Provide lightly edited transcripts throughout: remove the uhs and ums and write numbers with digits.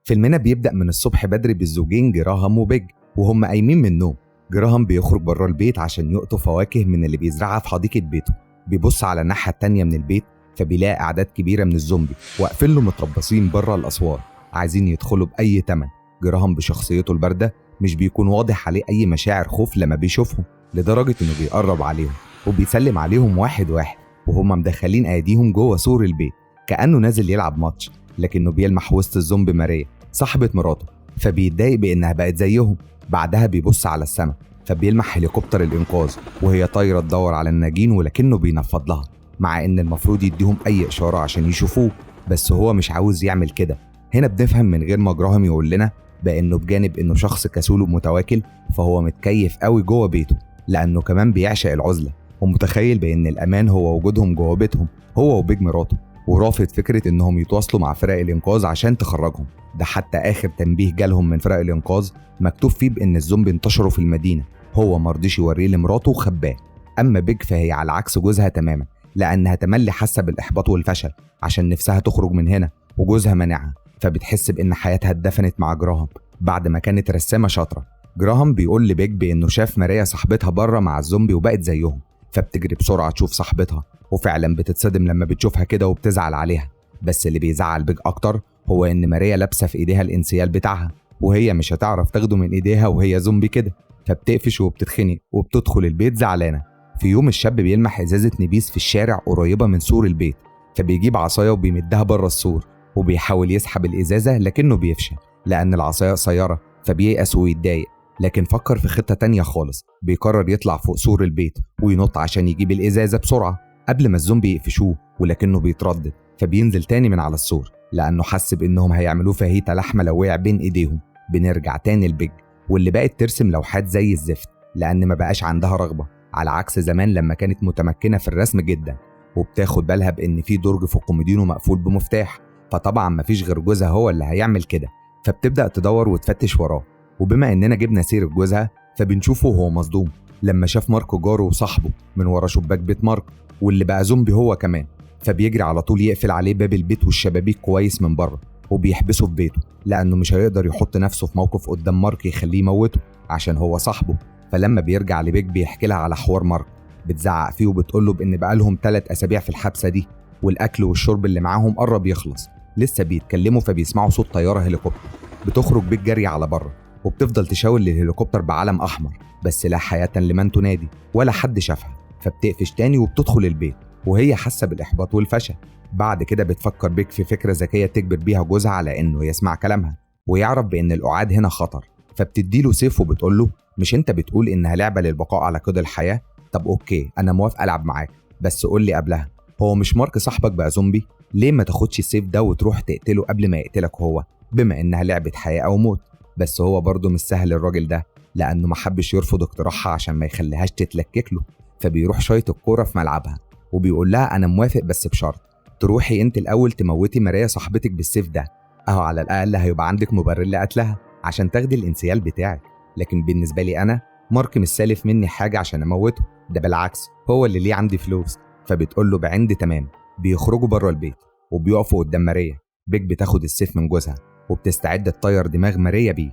فيلمنا بيبدأ من الصبح بدري بالزوجين جراهام وبيج وهم قايمين من النوم. جراهام بيخرج بره البيت عشان يقطف فواكه من اللي بيزرعها في حديقة بيته. بيبص على الناحية التانية من البيت فبيلاقي أعداد كبيرة من الزومبي واقفين له متربصين بره الأسوار عايزين يدخلوا بأي تمن. جراهام بشخصيته الباردة مش بيكون واضح عليه أي مشاعر خوف لما بيشوفهم، لدرجة إنه بيقرب عليهم وبيسلم عليهم واحد واحد وهم مدخلين أيديهم جوه سور البيت كأنه نازل يلعب ماتش. لكنه بيلمح وسط الزومبي ماريا صاحبة مراته فبيتضايق بإنها بقت زيهم. بعدها بيبص على السماء فبيلمح هليكوبتر الإنقاذ وهي طايرة تدور على الناجين، ولكنه بينفض لها مع إن المفروض يديهم أي إشارة عشان يشوفوه، بس هو مش عاوز يعمل كده. هنا بنفهم من غير ما جراهام يقول لنا بإنه بجانب إنه شخص كسول ومتواكل فهو متكيف قوي جوه بيته، لأنه كمان بيعشق العزلة ومتخيل بإن الأمان هو وجودهم جوه بيتهم هو وبيج مراته، ورافض فكرة إنهم يتواصلوا مع فرق الإنقاذ عشان تخرجهم. ده حتى آخر تنبيه جالهم من فرق الإنقاذ مكتوب فيه بإن الزومبي انتشروا في المدينة، هو مرضيش يوريه لمراته وخباه. أما بيج فهي على عكس جوزها تماما، لأنها تملي حاسة بالإحباط والفشل عشان نفسها تخرج من هنا وجوزها منعها، فبتحس بإن حياتها اتدفنت مع جراهام بعد ما كانت رسامة شاطرة. جراهام بيقول لبيج بإنه شاف ماريا صاحبتها بره مع الزومبي وبقت زيهم، فبتجري بسرعة تشوف صاحبتها وفعلا بتتصدم لما بتشوفها كده وبتزعل عليها. بس اللي بيزعل بيج أكتر هو إن ماريا لابسة في إيديها الانسيال بتاعها وهي مش هتعرف تاخده من إيديها وهي زومبي كده، فبتقفش وبتتخنق وبتدخل البيت زعلانة. في يوم الشاب بيلمح إزازة نبيذ في الشارع قريبة من سور البيت، فبيجيب عصاية وبيمدها بره السور وبيحاول يسحب الإزازة لكنه بيفشل لأن العصاية قصيرة، فبييأس ويتضايق. لكن فكر في خطة تانية خالص، بيقرر يطلع فوق سور البيت وينط عشان يجيب الإزازة بسرعة قبل ما الزومبي يقفشوه، ولكنه بيتردد فبينزل تاني من على السور لأنه حس بإنهم هيعملوه فاهيتا لحمة لو وقع بين إيديهم. بنرجع تاني لبيج واللي بقت ترسم لوحات زي الزفت لأن ما بقاش عندها رغبة، على عكس زمان لما كانت متمكنة في الرسم جدا. وبتاخد بالها بإن في درج في كومودينو مقفول بمفتاح، فطبعا مفيش غير جوزها هو اللي هيعمل كده، فبتبدأ تدور وتفتش وراه. وبما إننا جبنا سيرة جوزها فبنشوفه وهو مصدوم لما شاف ماركو جاره وصاحبه من ورا شباك بيت مارك واللي بقى زومبي هو كمان، فبيجري على طول يقفل عليه باب البيت والشبابيك كويس من بره وبيحبسه في بيته لأنه مش هيقدر يحط نفسه في موقف قدام مارك يخليه يموته عشان هو صاحبه. فلما بيرجع لبيك بيحكي لها على حوار مارك، بتزعق فيه وبتقوله بإن بقالهم 3 أسابيع في الحبسة دي والأكل والشرب اللي معاهم قرب يخلص. لسه بيتكلموا فبيسمعوا صوت طيارة هليكوبتر. بتخرج بيك جري على بره وبتفضل تشاور للهليكوبتر بعلم أحمر، بس لا حياة لمن تنادي ولا حد شافها، فبتقفش تاني وبتدخل البيت وهي حاسة بالإحباط والفشل. بعد كده بتفكر بيك في فكرة ذكية تجبر بيها جوزها على إنه يسمع كلامها ويعرف بإن القعاد هنا خطر، فبتديله سيف وبتقوله مش أنت بتقول إنها لعبة للبقاء على قيد الحياة؟ طب okay أنا موافق ألعب معاك، بس قول لي قبلها هو مش مارك صاحبك بقى زومبي؟ ليه ما تاخدش السيف ده وتروح تقتله قبل ما يقتلك هو، بما إنها لعبة حياة أو موت؟ بس هو برضه مش سهل الراجل ده لأنه ما حبش يرفض اقتراحها عشان ما يخليهاش تتلكك له، فبيروح شايط الكورة في ملعبها وبيقول لها أنا موافق بس بشرط تروحي أنت الأول تموتي ماريا صاحبتك بالسيف ده، أهو على الأقل هيبقى عندك مبرر لقتلها عشان تاخدي الانسيال بتاعك. لكن بالنسبة لي أنا مارك مش سالف مني حاجة عشان أموته، ده بالعكس هو اللي ليه عندي فلوس. فبتقول له بعند تمام. بيخرجوا بره البيت وبيقفوا قدام ماريا. بيك بتاخد السيف من جوزها وبتستعد تطير دماغ ماريا بيه،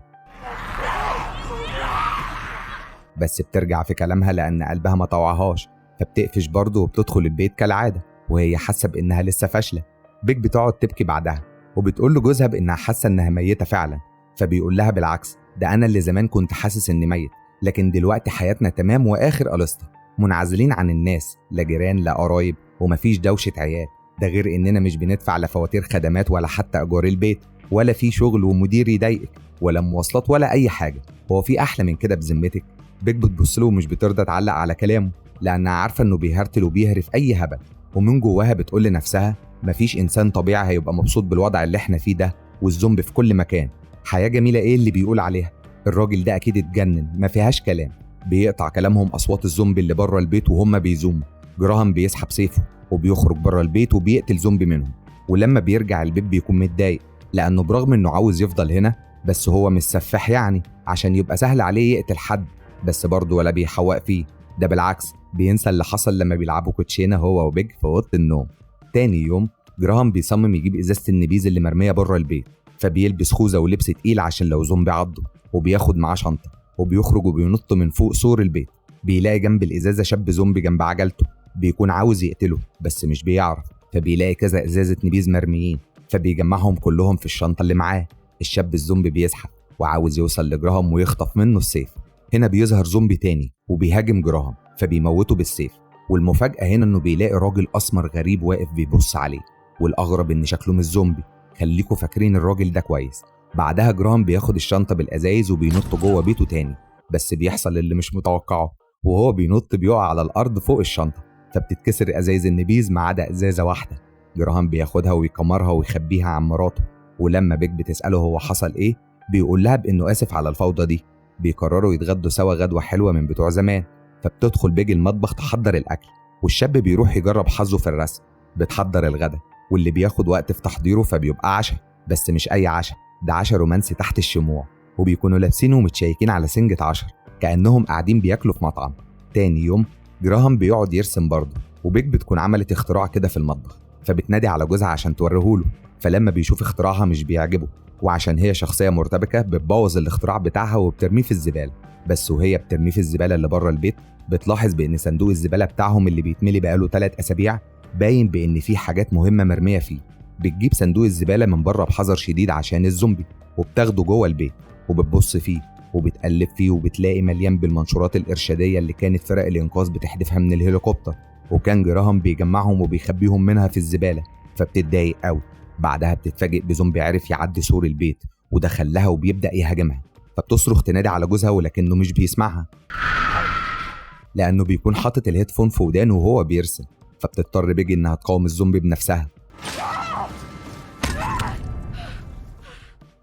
بس بترجع في كلامها لأن قلبها ما طوعهاش، فبتقفش برضه وبتدخل البيت كالعادة وهي حاسة بإنها لسه فاشلة. بيك بتقعد تبكي بعدها وبتقول لجوزها بإنها حاسة إنها ميتة فعلا، فبيقول لها بالعكس ده أنا اللي زمان كنت حاسس إني ميت، لكن دلوقتي حياتنا تمام وآخر قلصتها، منعزلين عن الناس، لا جيران لا قرايب ومفيش دوشة عيال، ده غير إننا مش بندفع لا فواتير خدمات ولا حتى إيجار البيت، ولا في شغل ومدير يضايقك ولا مواصلات ولا أي حاجة، هو في أحلى من كده بذمتك؟ بيك بتبص له ومش بترضى تعلق على كلامه لأنها عارفة إنه بيهرتل وبيهرف أي هبل، ومن جواها بتقول لنفسها مفيش إنسان طبيعي هيبقى مبسوط بالوضع اللي إحنا فيه ده والزومبي في كل مكان، حياة جميلة إيه اللي بيقول عليها؟ الراجل ده أكيد اتجنن ما فيهاش كلام. بيقطع كلامهم أصوات الزومبي اللي بره البيت وهم بيزوموا. جراهام بيسحب سيفه وبيخرج بره البيت وبيقتل زومبي منهم، ولما بيرجع البيت بيكون متضايق لأنه برغم إنه عاوز يفضل هنا بس هو مش سفاح يعني عشان يبقى سهل عليه يقتل حد، بس برضه ولا بيحوق فيه، ده بالعكس بينسى اللي حصل لما بيلعبوا كوتشينة هو وبيج في أوضة النوم. تاني يوم جراهام بيصمم يجيب إزازة النبيذ اللي مرمية بره البيت، فبيلبس خوذه ولبس تقيل عشان لو زومبي عضه، وبياخد معاه شنطه وبيخرج وبينط من فوق سور البيت. بيلاقي جنب الازازه شاب زومبي جنب عجلته، بيكون عاوز يقتله بس مش بيعرف، فبيلاقي كذا ازازة نبيذ مرميين فبيجمعهم كلهم في الشنطة اللي معاه. الشاب الزومبي بيزحف وعاوز يوصل لجراهام ويخطف منه السيف. هنا بيظهر زومبي تاني وبيهاجم جراهام فبيموته بالسيف. والمفاجأة هنا انه بيلاقي راجل اسمر غريب واقف بيبص عليه، والاغرب ان شكله مش زومبي، خليكوا فاكرين الراجل ده كويس. بعدها جراهام بياخد الشنطة بالازايز وبينط جوه بيته تاني، بس بيحصل اللي مش متوقعه، وهو بينط بيقع على الارض فوق الشنطة، فبتتكسر ازايز النبيذ ما عدا ازازة واحدة. جراهام بياخدها ويكمرها ويخبيها عن مراته، ولما بيك بتسأله هو حصل ايه بيقول لها بانه اسف على الفوضى دي. بيقرروا يتغدوا سوا غدوة حلوة من بتوع زمان، فبتدخل بيج المطبخ تحضر الأكل، والشاب بيروح يجرب حظه في الرسم. بتحضر الغدا واللي بياخد وقت في تحضيره فبيبقى عشاء، بس مش أي عشاء، ده عشاء رومانسي تحت الشموع، وبيكونوا لابسين ومتشيكين على سنجة عشر كأنهم قاعدين بياكلوا في مطعم. تاني يوم جراهام بيقعد يرسم برضه، وبيج بتكون عملت اختراع كده في المطبخ، فبتنادي على جوزها عشان توريهوله، فلما بيشوف اختراعها مش بيعجبه، وعشان هي شخصية مرتبكة بتبوظ الاختراع بتاعها وبترميه في الزبالة. بس وهي بترميه في الزبالة اللي بره البيت بتلاحظ بإن صندوق الزبالة بتاعهم اللي بيتملي بقاله 3 أسابيع باين بإن فيه حاجات مهمة مرمية فيه. بتجيب صندوق الزبالة من بره بحذر شديد عشان الزومبي، وبتاخده جوه البيت وبتبص فيه وبتقلب فيه، وبتلاقي مليان بالمنشورات الإرشادية اللي كانت فرق الإنقاذ بتحدفها من الهليكوبتر، وكان جراهام بيجمعهم وبيخبيهم منها في الزبالة، فبتتضايق قوي. بعدها بتتفاجئ بزومبي عرف يعدي سور البيت ودخل لها وبيبدأ يهاجمها، فبتصرخ تنادي على جوزها ولكنه مش بيسمعها لأنه بيكون حاطط ال headphone في ودانه وهو بيرسم. فبتضطر بيجي إنها تقاوم الزومبي بنفسها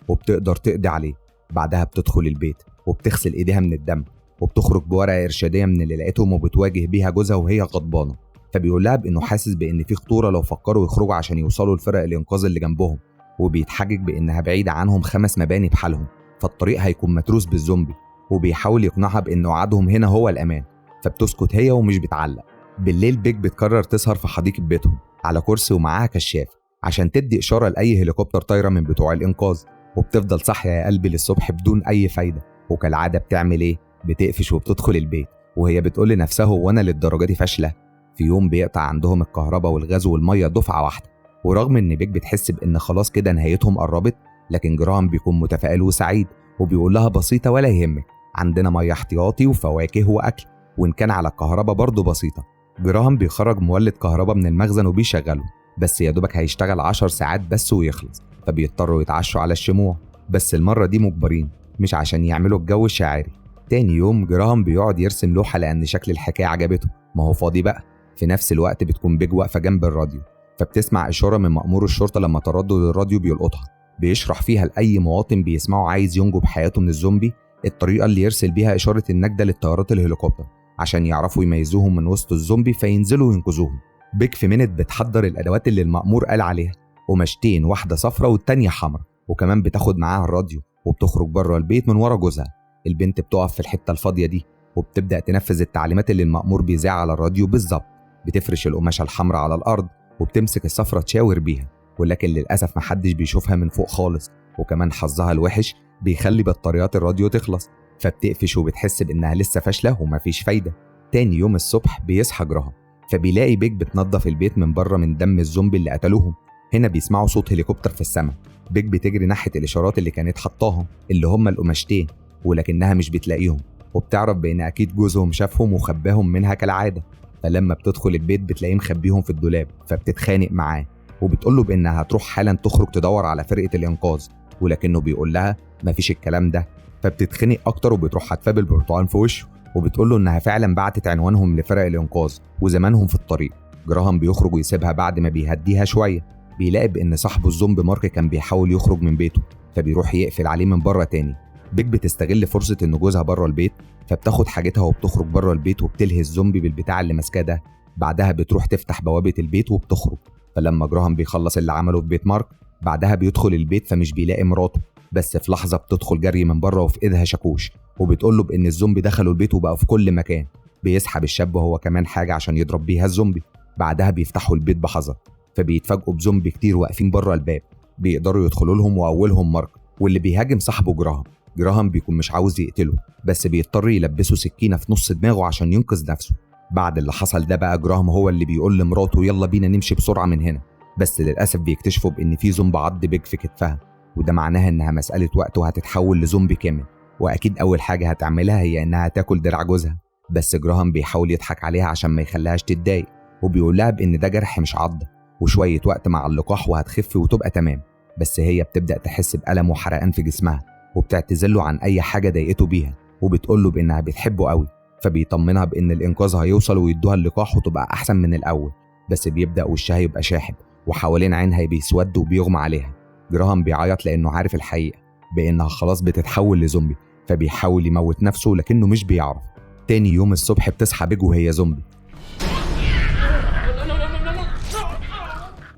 وبتقدر تقضي عليه. بعدها بتدخل البيت وبتغسل إيديها من الدم، وبتخرج بورقة إرشادية من اللي لقيتهم وبتواجه بيها جوزها وهي غضبانة، فبيقول لها بإنه حاسس بإن في خطورة لو فكروا يخرجوا عشان يوصلوا لفرق الإنقاذ اللي جنبهم، وبيتحجج بإنها بعيدة عنهم 5 مباني بحالهم، فالطريق هيكون متروس بالزومبي، وبيحاول يقنعها بإنه قعدهم هنا هو الأمان، فبتسكت هي ومش بتعلق. بالليل بيج بتقرر تسهر في حديقة بيتهم على كرسي ومعاها كشاف عشان تدي إشارة لأي هليكوبتر طايرة من بتوع الإنقاذ، وبتفضل صاحية يا قلبي للصبح بدون أي فايدة. وكالعادة بتعمل إيه؟ بتقفش وبتدخل البيت وهي بتقول لنفسها هو أنا للدرجة دي فاشلة؟ في يوم بيقطع عندهم الكهرباء والغاز والمية دفعة واحدة، ورغم إن بيج بتحس بإن خلاص كده نهايتهم قربت، لكن جراهام بيكون متفائل وسعيد وبيقول لها بسيطة ولا يهمك، عندنا مية احتياطي وفواكه وأكل، وإن كان على الكهرباء برضه بسيطة. جراهام بيخرج مولد كهرباء من المخزن وبيشغله، بس يا دوبك هيشتغل 10 ساعات بس ويخلص، فبيضطروا يتعشوا على الشموع، بس المرة دي مجبرين مش عشان يعملوا الجو الشاعري. تاني يوم جراهام بيقعد يرسم لوحة لأن شكل الحكاية عجبته، ما هو فاضي بقى. في نفس الوقت بتكون بيج واقفة جنب الراديو، فبتسمع إشارة من مأمور الشرطة لما تردد الراديو بيلقطها، بيشرح فيها لأي مواطن بيسمعه عايز ينجو بحياته من الزومبي الطريقة اللي يرسل بيها إشارة النجدة للطيارات الهليكوبتر عشان يعرفوا يميزوهم من وسط الزومبي فينزلوا وينقذوهم. بيج في minute بتحضر الأدوات اللي المأمور قال عليها، قماشتين، واحدة صفرة والتانية حمرا، وكمان بتاخد معاها الراديو وبتخرج بره البيت من ورا جوزها. البنت بتقف في الحتة الفاضية دي وبتبدأ تنفذ التعليمات اللي المأمور بيذاع على الراديو بالظبط. بتفرش القماشة الحمراء على الأرض وبتمسك الصفرة تشاور بيها، ولكن للأسف محدش بيشوفها من فوق خالص، وكمان حظها الوحش بيخلي بطاريات الراديو تخلص، فبتقفش وبتحس بإنها لسه فاشلة ومفيش فايدة. تاني يوم الصبح بيصحى جراهام فبيلاقي بيج بتنظف البيت من بره من دم الزومبي اللي قتلوهم. هنا بيسمعوا صوت هليكوبتر في السماء. بيج بتجري ناحية الإشارات اللي كانت حطاهم اللي هم القماشتين، ولكنها مش بتلاقيهم، وبتعرف بإن أكيد جوزهم شافهم وخباهم منها كالعادة. فلما بتدخل البيت بتلاقيه مخبيهم في الدولاب، فبتتخانق معاه وبتقوله بإنها هتروح حالا تخرج تدور على فرقة الإنقاذ، ولكنه بيقول لها مفيش الكلام ده. فبتتخنق أكتر وبتروح حتفاه بالبرتقال في وشه وبتقوله إنها فعلا بعتت عنوانهم لفرق الإنقاذ وزمانهم في الطريق. جراهام بيخرج ويسيبها بعد ما بيهديها شوية. بيلاقي بإن صاحبه الزومبي مارك كان بيحاول يخرج من بيته، فبيروح يقفل عليه من بره تاني. بيج بتستغل فرصة إن جوزها بره البيت، فبتاخد حاجتها وبتخرج بره البيت وبتلهي الزومبي بالبتاع اللي ماسكاه ده. بعدها بتروح تفتح بوابة البيت وبتخرج. فلما جراهام بيخلص اللي عمله في بيت مارك بعدها بيدخل البيت فمش بيلاقي مراته، بس في لحظة بتدخل جري من بره وفي إيدها شاكوش وبتقوله بإن الزومبي دخلوا البيت وبقوا في كل مكان. بيسحب الشاب وهو كمان حاجة عشان يضرب بيها الزومبي. بعدها بيفتحوا البيت بحذر، فبيتفاجئوا بزومبي كتير واقفين بره الباب. بيقدروا يدخلوا لهم، واولهم مارك واللي بيهاجم صاحبه جراهام. جراهام بيكون مش عاوز يقتله، بس بيضطر يلبسه سكينة في نص دماغه عشان ينقذ نفسه. بعد اللي حصل ده بقى جراهام هو اللي بيقول لمراته يلا بينا نمشي بسرعة من هنا، بس للاسف بيكتشفوا بان في زومبي عض بيج في كتفها، وده معناها انها مسالة وقت وهتتحول لزومبي كامل، واكيد اول حاجة هتعملها هي انها تاكل دراع جوزها. بس جراهام بيحاول يضحك عليها عشان ما يخليهاش تتضايق، وبيقول لها بان ده جرح مش عضه، وشوية وقت مع اللقاح وهتخف وتبقى تمام. بس هي بتبدا تحس بالم وحرقان في جسمها، وبتعتذر عن اي حاجة ضايقته بيها، وبتقول له بانها بتحبه قوي، فبيطمنها بان الانقاذ هيوصل ويدوها اللقاح وتبقى احسن من الاول. بس بيبدا وشها يبقى شاحب وحوالين عينها بيسود وبيغمى عليها. جراهام بيعيط لانه عارف الحقيقة بانها خلاص بتتحول لزومبي، فبيحاول يموت نفسه لكنه مش بيعرف. تاني يوم الصبح بتصحى بيج وهي زومبي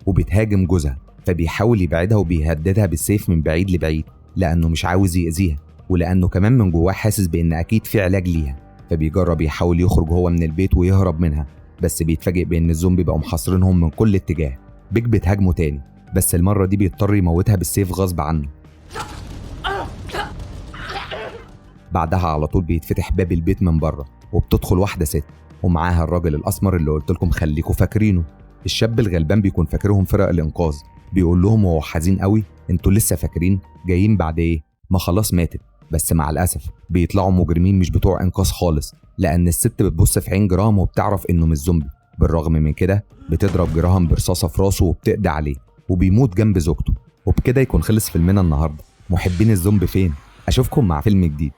وبتهاجم جوزها، فبيحاول يبعدها وبيهددها بالسيف من بعيد لبعيد لأنه مش عاوز يأذيها، ولأنه كمان من جواه حاسس بإن أكيد في علاج ليها. فبيجرب يحاول يخرج هو من البيت ويهرب منها، بس بيتفاجئ بإن الزومبي بقوا محاصرينهم من كل اتجاه. بيج بتهاجمه تاني، بس المرة دي بيضطر يموتها بالسيف غصب عنه. بعدها على طول بيتفتح باب البيت من بره، وبتدخل واحدة ست ومعاها الراجل الأسمر اللي قلت لكم خليكوا فاكرينه. الشاب الغلبان بيكون فاكرهم فرق الإنقاذ، بيقول لهم وهو حزين قوي انتوا لسه فاكرين؟ جايين بعد ايه؟ ما خلاص ماتت. بس مع الأسف بيطلعوا مجرمين مش بتوع إنقاذ خالص، لأن الست بتبص في عين جراهام وبتعرف إنه مش زومبي. بالرغم من كده بتضرب جراهام برصاصة في راسه وبتقضي عليه، وبيموت جنب زوجته. وبكده يكون خلص فيلمنا النهارده. محبين الزومبي فين؟ أشوفكم مع فيلم جديد.